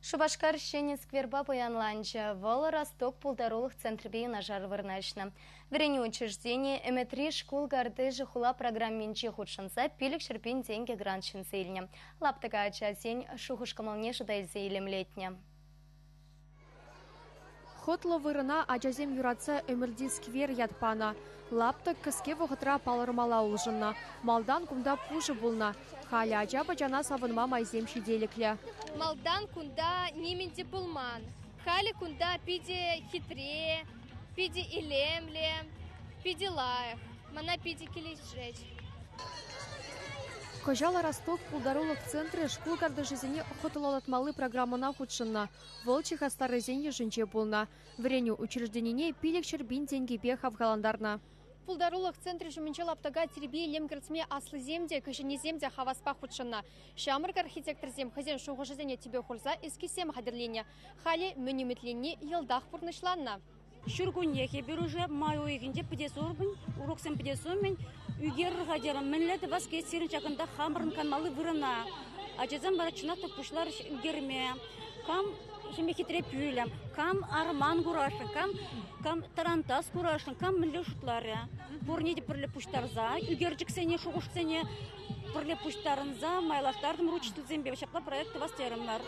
Шупашкар ҫӗнӗ скверпа пуянланчӗ. Вӑл Росток пултарулӑх центрӗпе юнашар вырнаҫнӑ. Вӗренӳ учрежденийӗ Ӗмӗтри шкул картишӗ хула программинче хутшӑнса 500 000 тенкӗ грант ҫӗнсе илнӗ. Лаптӑка ачасен шухӑш-кӑмӑлне шута илсе илемлетнӗ. Хӑтлӑ вырӑна ачасем юратса Ӗмӗрти сквер ят панӑ. Лаптӑк кӗске вӑхӑтра палӑрмалла улшӑннӑ. Малтан кунта пушӑ пулнӑ. Халӗ ача-пӑчана савӑнма майсем ҫителӗклӗ. Малтан кунта нимӗн те пулман. Халӗ кунта питӗ хитре, питӗ илемлӗ, питӗ лайӑх. Мана питӗ килӗшет. Кӑҫал Ростов пултарулӑх центрӗ шкул картишӗсене хӑтлӑлатмалли программӑна хутшӑннӑ. Вӑл чи хастаррисен йышӗнче пулнӑ. Вӗренӳ учрежденине 500 000 тенкӗпе хавхалантарнӑ. Пултарулӑх центрӗ ҫумӗнче лаптӑка тирпей-илем кӗртме аслисем те, кӗҫӗннисем те хаваспах хутшӑннӑ. Ҫамрӑк архитекторсем хӑйсен шухӑшӗсене тӗпе хурса эскизсем хатӗрленӗ. Халӗ мӗн ӗмӗтленни йӑлтах пурнӑҫланнӑ. Ҫуркуннех эпир уже май уйӑхӗнче пӗтес умӗн, уроксем пӗтес умӗн ӳкерӗр-ха терӗм, мӗнле тӑвас килет сирӗн ҫакӑнта хамӑрӑн канмалли вырӑна. Ачасем вара чӑнах та пуҫларӗҫ ӳкерме. Кам ҫемье хитре пӳлӗм, кам арман курасшӑн, кам, кам тӑрантас курасшӑн, кам мӗнле шутларӗ. Пурне те пӗрле пуҫтарса ӳкерчӗксене, шухӑшсене пӗрле пуҫтарӑнса майлаштартӑмӑр учительсемпе. Ҫапла проект тӑвас терӗмӗр.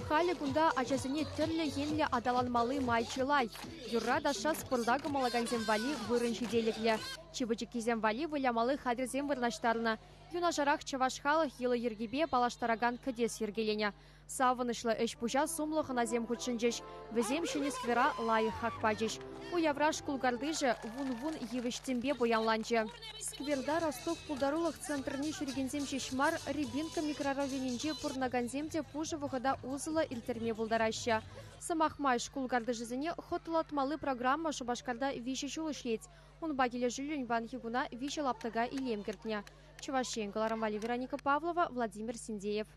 Халӗ кунта ачасене тӗрлӗ енлӗ аталанмалли май чылай. Юрра-ташша спорта кӑмӑллакансем валли вырӑн ҫителӗклӗ. Чи пӗчӗккисем валли вылямалли хатӗрсем вырнаҫтарнӑ. Юнашарах чӑваш халӑх йӑли-йӗркипе паллаштаракан кӗтес йӗркеленӗ. Савӑнӑҫлӑ ӗҫ-пуҫа сумлӑ хӑнасем хутшӑнчӗҫ. Вӗсем ҫӗнӗ сквера лайӑх хак пачӗҫ. Уявра шкул картишӗ вун-вун йывӑҫ-тӗмпе пуянланчӗ. Скверта Ростов пултарулӑх центрне ҫӳрекенсем ҫеҫ мар, Рябинка микрорайонӗнче пурӑнакансем те пушӑ вӑхӑта усӑллӑ ирттерме пултараҫҫӗ. Сӑмах май, шкул картишӗсене хӑтлӑлатмалли программа Шупашкарта 3 ҫул ӗҫлет. Унпа килӗшӳллӗн паянхи куна 3 лаптӑка илем кӗртнӗ. Чӑваш Ен кӑларӑм валли Вероника Павлова, Владимир Синдеев.